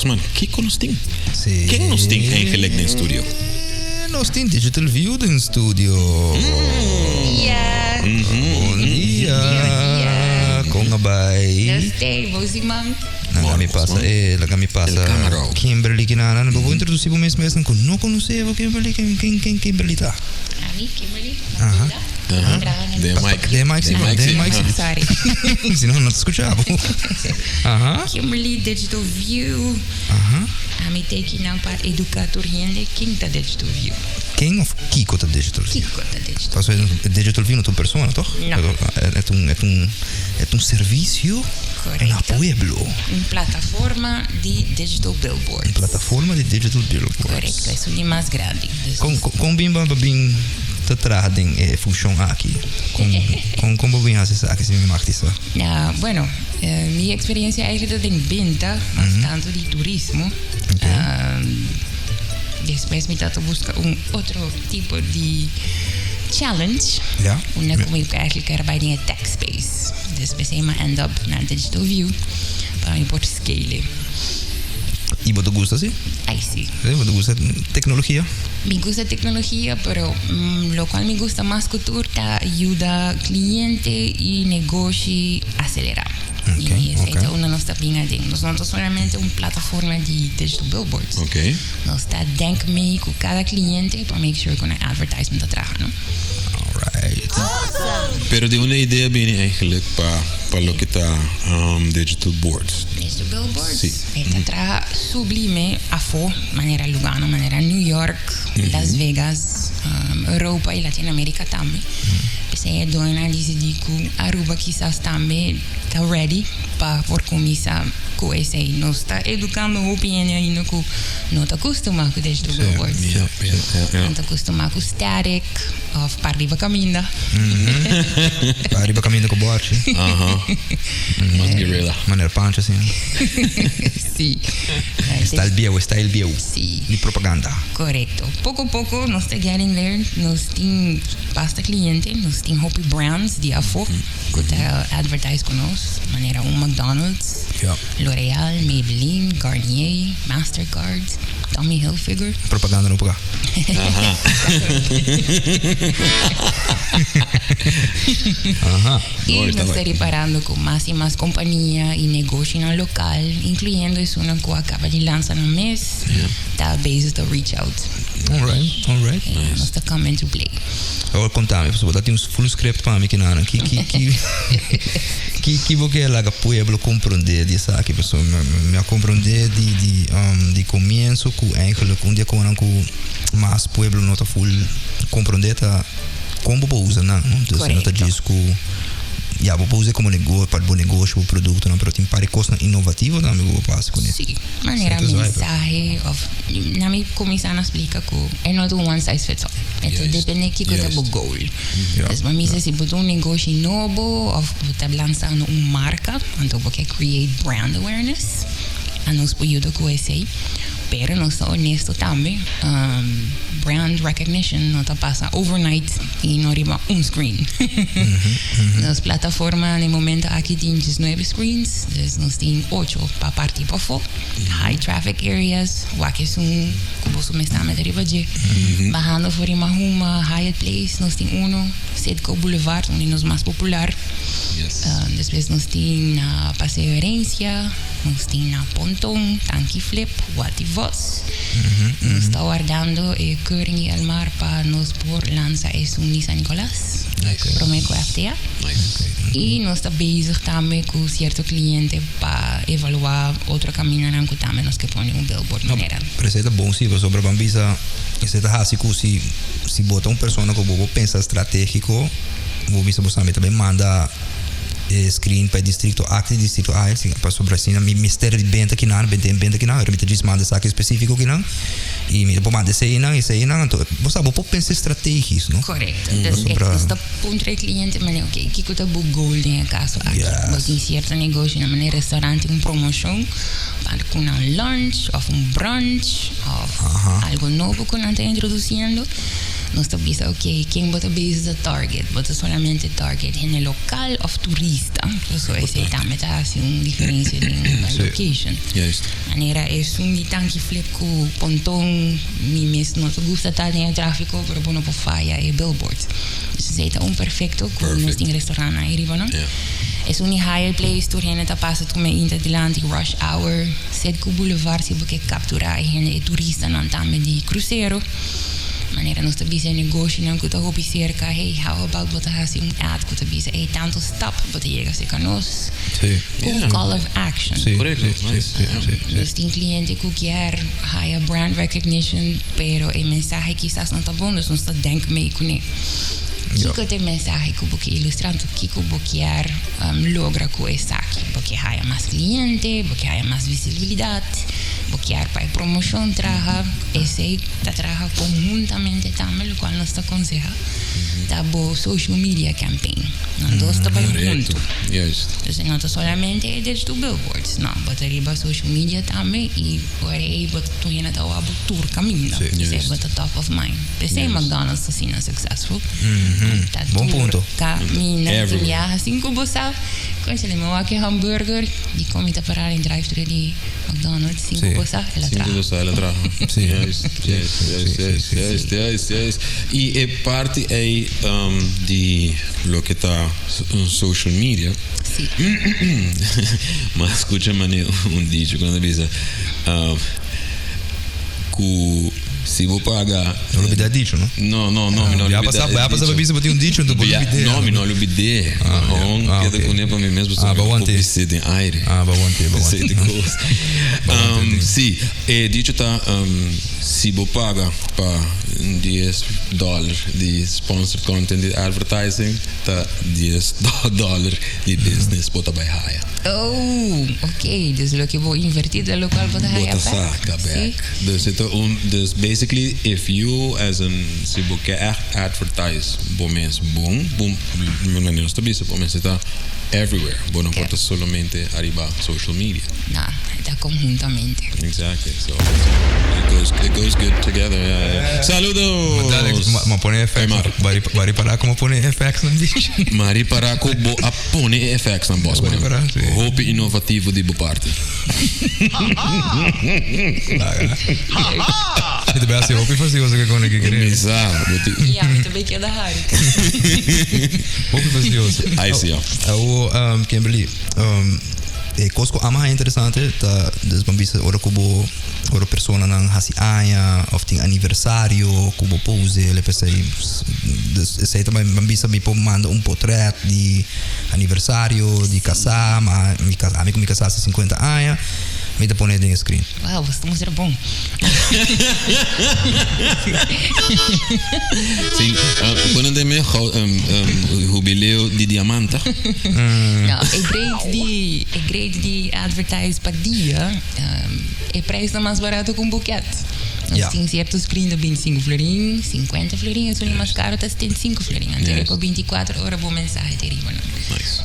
Osman, kiko nos tin? Si. Ken nos tin eigenlijk den studio? Nos tin Digital View den studio. Dia. Bon dia. Bon dia. Kon a bai? Nos te, bo siman. Laga mi pasa, eh, laga mi pasa. El camaro. Kimberly kinana. Bo por introduci bo mes mes ku no conoce bo Kimberly, ken ken ken Kimberly ta? Ami, Kimberly, Aha. Matilda. Aha. Traha na Den mic. Den mic, sí, Den mic, den sí. mic, sí. Sorry. Si no, no ta scucha bo. Aha. Kimberly Digital View. Aha. Ami ta kinan pa educa tur hende ken ta Digital View. Ken of kiko ta Digital View? Kiko ta Digital Paso Digital View no ta un persona, toch? No. E ta un, e ta un, e ta un servicio Correcto. na pueblo. Un plataforma di digital billboards. Un plataforma di digital billboards. Correcto, esun di mas grandi. Dus Kon, kon, kon bin bo bin ta traha den e funcion aki? Kon, kon, kon bo bin hasi esaki, si mi mag di sa? Ja, bueno, eh, mi experiencia eigenlijk ta den benta, mas tanto di turismo. Despues mi tata busca un otro tipo di challenge. Ja. Unda ku mi eigenlijk kier bai den e tech space. Dus p'esei mi a end up na Digital View pa mi por scale. I bo ta gusta si? Ai si. Sí, bo ta gusta tecnologia? Mi gusta tecnologia, pero locual mi gusta mas cu tur ta yuda cliente y negoshi acelera. Okay, y esey okay. ta unda nos ta bin aden. Nos no ta solamente un plataforma di digital billboards. Okay. Nos ta denk mee cu cada cliente pa make sure cu nan advertisement ta traha, no? Alright. Pero di unda e idea bini eigenlijk pa pa loke ta digital boards? Digital billboards? Si. E ta traha sublime afo, manera Lugano, manera New York, Las Vegas, Europa y Latinoamerica tambe. P'esei e doñonan a dicidi cu Aruba kisas tambe ta ready pa por cuminsa cu esey. Nos ta educando hopi hende ainda cu no ta custuma cu digital billboards. Ja, ja, ja, ja. No ta custuma cu static of pa riba caminda. Pa riba caminda cu borchi. Aha. Mas guerrilla. Manera Pancho asina. Si. Style bieu, style bieu. Si. Di propaganda. Correcto. Poco poco nos ta getting there. Nos tin basta cliente, nos tin hopi brands di afo cu ta advertise cu nos, manera un McDonald's, Ja. L'Oreal, Maybelline, Garnier, Mastercard, Tommy Hilfiger. Propaganda no paga. Aha. Y Mooi, nos está ta riparando cu mas y mas compania y negoshinan local, incluyendo esunnan cu a caba di lansa nan mes, ta bezig ta reach out. Alright, alright. Y nos ta come into play. Awor contami, pasobra bo ta tin un full script pa mi kinan. Ki, ki, ki, ki, ki bo ke laga pueblo comprende di esaki? Pasobra mi, mi a comprende di, di, um, di comienzo cu eigenlijk un di e conan cu mas pueblo no ta full comprende ta con bo por usa nan, no? Dus no ta Correcto. djis cu ya bo por usa como nego, pa bo negoshi, bo productonan, pero tin par di cosnan innovativo tambe cu bo por haci cune. Sí, manera Cierto zwaai, pero. mensahe of na mi cuminsa na splica cu e no ta un one size fits all. E ta Juist, depende kico ta bo juist. goal. Ja, Dus pa mi si bo ta un negoshi nobo of bo ta lanzando un marca, anto bo ke create brand awareness, a nos por yuda cu esey. Pero nos ta honesto tambe, brand recognition no ta pasa overnight y no riba un screen. Nos plataforma na e momento aki tin diesnuebe screens, dus nos tin ocho pa parti pafó. High traffic areas, wak esun ku boso mes tambe ta riba dje. Bahando for di Mahuma, Hyatt Place, nos tin uno, Citgo Boulevard, un di nos mas popular. Despues nos tin na Paseo Herencia. Nos tin na Ponton, Tanki Flip, Watty Vos. Nos ta wardando e keuring di Elmar pa nos por lansa esun di San Nicolas. Prome ku FTA. I nos ta bezig tambe ku sierto kliente pa evaluá otro kamindanan ku tambe nos ke pone un billboard manera. Pero esei ta bon si, pasobra ban bisa esei ta hasi ku si si bo ta un persona ku bo por pensa stratégiko, bo bisa bo sa mi ta bai manda e screen pa e districto aki, districto ahi, si pasobra asina mi mester di benta kinan, benta benta kinan, pero mi ta djis manda esaki específico kinan y mi ta por manda eseinan, eseinan, anto bo sa bo por pensa strategisch, no? Correcto. Dus Pasobra. nos ta puntra e cliente manera, ok, kiko ta bo goal den e caso aki? Yes. Bo tin cierto negoshi na manera restaurante un promocion pa cu nan lunch of un brunch of algo nobo cu nan ta introduciendo. Nos ta bisa, ok, ken bo ta bezig ta target? Bo ta solamente target hende local of turista? So esey tambe ta haci un diferencia den location. Manera esun di Tanki Flip cu Ponton, mi mes no ta gusta ta den e trafico, pero bo no por faya e billboards. Dus esey ta un perfecto cu nos tin restaurantnan ahí riba, no? Esun di Hyatt Place, tur hende ta pasa tur meinta dilanti, rush hour, Citgo Boulevard si bo ke captura e hende, e turistanan tambe di crucero. Manera nos ta bisa e negoshinan ku ta hopi serka, hey, how about bo ta hasi un ad ku ta bisa, hey, tantu stap bo ta yega serka nos. Un call of action. Nos tin cliente ku kier haya brand recognition, pero e mensahe kisas no ta bon, dus nos ta denk mee kuné. Kiko ta e mensahe ku bo ke ilustrá? Anto kiko bo kier logra ku esaki? Bo ke haya mas cliente? Bo ke haya mas visibilidat? Bo kier pa e promoshon traha? Esei ta traha konhuntamente tambe, lokual nos ta konsehá ta bo social media campaign. Nan dos ta bai huntu. Dus no ta solamente e digital billboards, no, bo ta riba social media tambe i ora ei bo tur hende ta wak bo tur kaminda. Esei bo ta top of mind. P'esei McDonald's ta asina successful. Ta tur kaminda tin biaha sin ku bo sa. Konsele mi wak e hamburger di kon mi ta pará den drive-thru di McDonald's sin ku bo sa, el a traha. Sin ku bo sa, el a traha. Juist, juist, juist, juist, juist, juist, juist. I e parti ei di loke ta social media. Si. Mi a skucha manera un dicho ku nan ta bisa ku si bo paga. No lubida e dicho, no? No, no, no, mi no lubida e dicho. Ya pasa pa bisa bo tin un dicho, enton bo lubid'é. No, mi no lubid'é. Gewoon keda kuné pa mi mes pasobra mi no por bis'é den aire. Ah, bo aguant'é, bo aguant'é. Esei ta kos. Si, e dicho ta si bo paga pa dies dòler di sponsored content di advertising ta dies dòler di business bo ta bai haya. Oh, ok. Dus loke bo invertí ta lokual bo ta haya bèk. Bo ta saka bèk. Dus e ta un, dus basically if you as an, si bo ke echt advertise bo mes bon, bo, manera nos ta bisa, bo mester ta everywhere. Bo no por ta solamente ariba social media. No, e ta conhuntamente. Exactly, so it goes, it goes good together, yeah, yeah. Saludos! Dale, ma pone effects, Mari para como pone effects nan bichi. Mari para cu bo a pone e effects nan, boss man. Hopi innovativo di bo parti. Mi ta hasi hopi fastioso ke kone ke kere. Mi sa, bo ti. Ya, mi ta bay keda hari. Hopi fastioso. Ai si, ya. Awo, Kimberly, e kos ku ama haña interesante ta des bo bisa ora ku bo ora personanan hasi aña of tin aniversario ku bo pose el p'esei dus esei ta bai bo bisa mi por manda un potret di Aniversario di kasá, ma mi kas ami ku mi kasá hasi 50 aña, mi ta pone den e screen. Wow, bo sta mustra bon. Sí, pone den mi hubileo di diamanta. No, e grade di, e grade di advertise pa dia, e prijs ta mas barato ku un buket. Nos tin cierto screen ta 25 florin, 50 florin, esun di mas caro ta 75 florin. Anto riba 24 ora bo mensahe ta riba nan.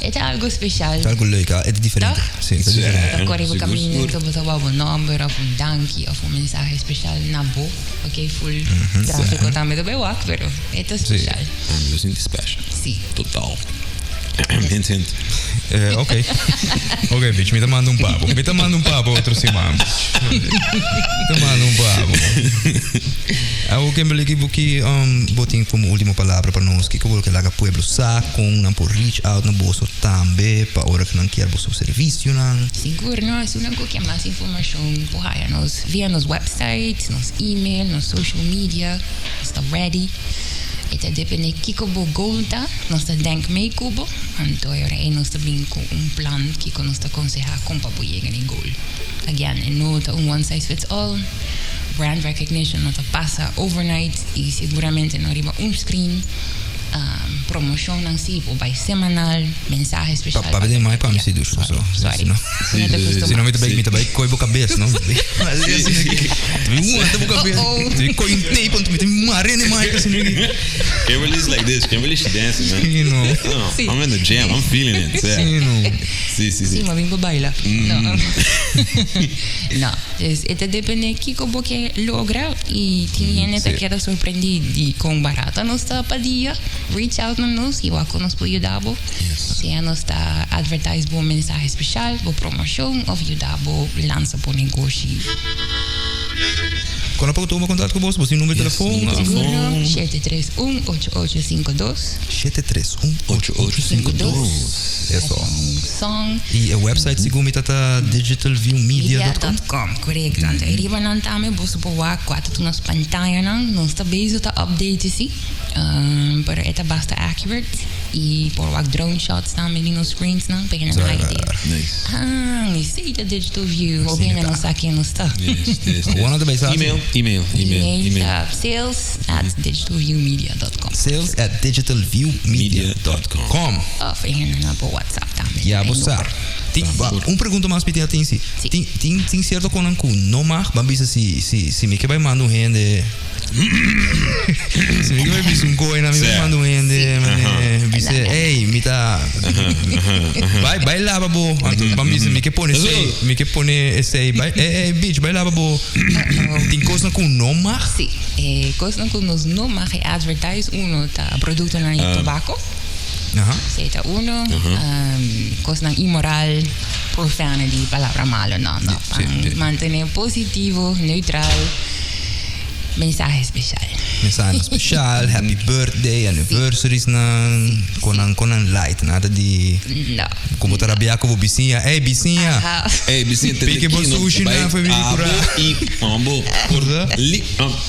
E ta algo special. Ta algo leuk, e ta diferente. Toch? Si, e ta diferente. Ta core bo caminda anto bo ta wou bo nomber of un danki of un mensahe special na bo. Ok, full trafico tambe ta bay wak, pero e ta special. Ami lo sinti special. Si. Total. Hint, hint. Ok. Ok, bitch, mi ta manda un pabo. Mi ta manda un pabo otro siman, bitch. Mi ta manda un pabo. Awo, Kimberly, ki bo ki um, bo tin como ultimo palabra pa nos? Kiko bo ke laga pueblo sa kon nan por reach out na boso tambe pa ora ku nan kier boso servisionan? Sigur, no, esunnan ku ke mas informashon por haya nos via nos website, nos email, nos social media. Nos ta ready. E ta depende kiko bo goal ta, nos ta denk mee ku bo, anto e ora ei nos ta bin ku un plan kiko nos ta konsehá kon pa bo yega na e goal. Again, e no ta un one size fits all, brand recognition no ta pasa overnight i seguramente no riba un screen. Promocionnan si por bay semanal, mensahe special. Pa papia den mai pa mi si dushi paso. Sorry. Si no, No te si no mi ta bay mi ta bay coy bo cabes no. Mi wanta bo cabes. Mi coy un tape anto mi ta mare den mic asina aki. Kimberly's like this. Kimberly she dancing man. Si no. No, Si. I'm in the jam. I'm feeling it. Si no. Si si Si, si. m'a bin pa baila. No. No, dus e ta depende kiko bo ke logra y tin hende ta keda sorprendi di con barata nos ta pa dia. Reach out na nos y wak con nos por yuda bo. Sea nos ta advertise bo mensahe special, bo promocion of yuda bo lansa bo negoshi. Con a por tuma contacto cu bos? Bos tin number di telefon? Seguro, 731 8852. 731 8852. Eso. Song. Y e website segun mi ta ta digitalviewmedia.com. Media.com, correcto. Anto riba nan tambe bo por wak cua ta tur nos pantayanan. Nos ta bezig ta update si. Pero e ta basta accurate. Y por wak drone shots tambe di nos screens nan, pa hende nan haya idea. Nice. Ah, esey ta Digital View. Hopi hende no sa ken nos ta. Yes. Gewoon no ta bay sa. Email, email, email, Email email. ta sales@digitalviewmedia.com. Sales at digitalviewmedia.com. Of hende nan por WhatsApp tambe. Ja, bo sa. Tin, ba, un pregunta mas mi tin atin si. Si. Tin, tin, tin cierto konan ku no mag, ban bisa si, si, si mi ke bai manda un hende. Si mi ke bai bisa un koe na mi bai manda un hende, mane, bisa, hey, mi ta bai, bai laba bo. Anto ban bisa mi ke pone esei, mi ke pone esei, bai, hey, hey, bitch, bai laba bo. Tin kosnan ku no mag? Si, e kosnan ku nos no mag e advertise, uno ta produktonan di tobako. Esei ta uno. Kosnan inmoral, profanity, palabra malo, no, no. Mantené positivo, neutral, mensahe special. Mensahe special, happy birthday, anniversaries nan, konan konan light, nada di No. Como ta rabia ku bo bisiña, ey bisiña. Ey bisiña, te Piki bo sushi nan for bini kura. Abo i abo. Li.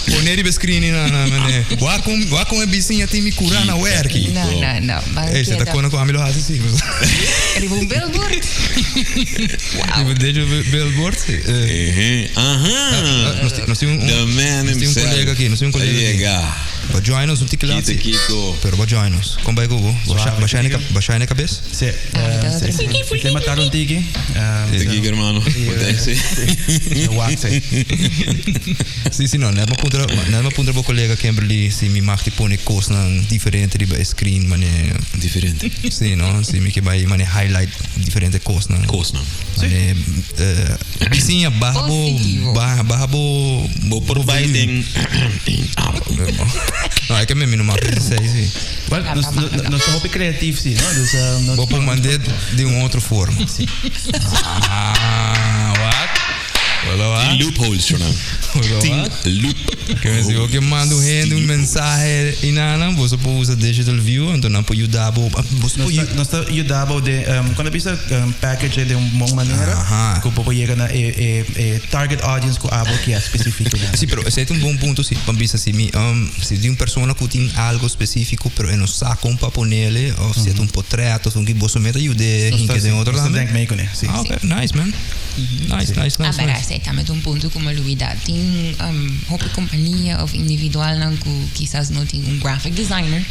Pone riba screen nan nan mane. Wak kon wak kon e bisiña tin mi kura na werki. No, no, no. Ban Ey, se ta keda. kona ku ami lo hasi si. Riba un billboard? Wow. Riba dejo billboard? Ehe, aha. Nos tin nos tin un The man nos tin un himself. kolega aki, nos tin un kolega aki. Yega. Bo join nos un tiki laat si. Kiko, Kiko. Pero bo join nos. Kon bai ku bo? Bo Suave, shine tiki. bo shine kabes? Si, Ah, si, si. E tema ta un tiki. Tiki, hermano. Potencia. Wak si. Si, si no, net m'a puntra, net m'a puntra bo kolega Kimberly si mi mag di pone kosnan diferente riba e screen, mane. Diferente. Si, no, si mi ke bai mane highlight diferente kosnan. Kosnan. Mane, bisiña baha bo, Positivo. baha, baha bo, Bo por bai den. No, e ke mi no mag di sei, si. Wel, nos, nos ta hopi creatief, si, no? Dus, nos, Bo por mand'é di un otro forma. Si. Ah, wak. Hola, wak. Tin loopholes, Shonan. Hola, Tin wak. loop. Ke men si bo ke manda un hende un mensahe i nan, boso por usa Digital View, anto nan por yuda bo. Boso por Nos ta, nos ta yuda bo den, cuando bisa package den un bon manera, cu bo por yega na e, e, e target audience cu abo kier specificamente. Si, pero esei ta un bon punto si, pa bisa si mi, si di un persona cu tin algo specifico pero e no sa con pa ponele, of si e ta un potret of un ki, boso meta yud'e hinke den otro Nos ta tambe? denk mee cune, si. Ah, ok, nice man. Nice, nice, Ah, nice, pero nice. esei tambe ta un punto cu mi a lubida. Tin hopi compania of individualnan cu kisas no tin un graphic designer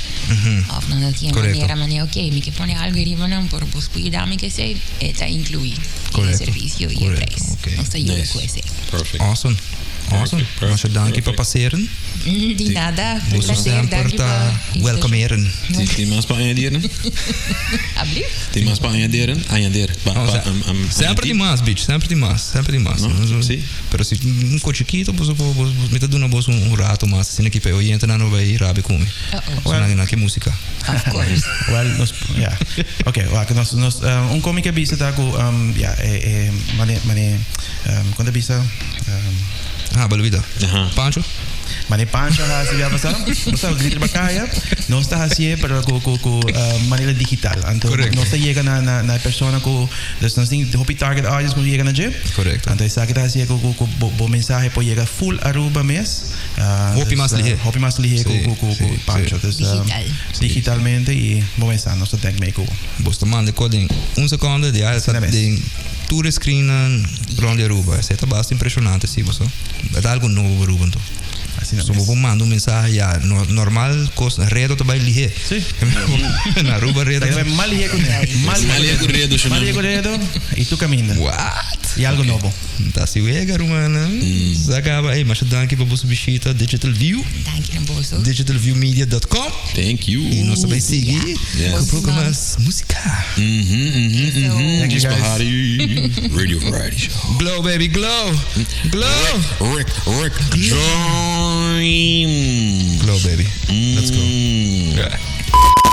of nan no tin e manera, manera, ok, mi ke pone algo riba nan, pero bos por yuda mi ke esei, e ta inclui den e servicio y e prijs. Nos ta yuda cu esei. Perfect. Awesome. Awesome. Masha danki pa paseren. Di nada. Boso Placer, semper danki ta pa welkomeren. Tin mas pa añadieren? Alblieft? Tin mas pa añadieren? Añadir. Pa, No, pa, semper tin mas, bitch. Semper tin mas. Semper tin mas. No? Si. Pero si un ko chikito, boso por, boso, mi ta duna boso un rato mas. Asina ki pa e oyentenan no bay rabia ku mi. Uh-oh. Boso nan ke musika. Of course. Well, nos, ja. Ok, wak, nos, nos, un ko mi ke bisa ta ku, ja, e, e, mane, mane, kon ta bisa, Ah, bo lubida. Aha. Pancho? Mane Pancho a hasi bia pasá. Nos ta grita riba kaya. Nos ta hasié pero ku ku ku manera digital. Anto Correcto. nos ta yega na na na e persona ku dus nos tin hopi target audience ku yega na dje. Correcto. Anto esaki ta hasié ku ku ku bo bo mensahe por yega full Aruba mes. Hopi Dus mas lihé. hopi mas lihé ku Sí, ku ku ku sí, Pancho. sí. Dus Digital. digitalmente i bo mesa nos ta denk mee ku. Bos ta manda kos den un sekonde di ya ta den tur e screennan rond di Aruba. Esei ta basta impresionante si boso. E ta algo nobo pa Aruba anto. Asina So mes. bo por manda un mensahe ya no, normal kos redo ta bai lihé. Sí. Na Aruba redo. Ta bai mal lihé ku ne. Mal Mal lihé ku redo, Mal lihé ku redo i tu kaminda. What? I algo nobo. Ta si wega rumannan. Sa kaba. Ey, masha danki pa boso bishita Digital View. Danki na boso. Digitalviewmedia.com. Thank you. I nos ta bai sigui Yes. ku poko mas músika. Thank you guys. Party. Radio Variety Show. Glow baby glow. Glow. Rick, Rick, Join. Glow baby. Let's go. Mm. Yeah.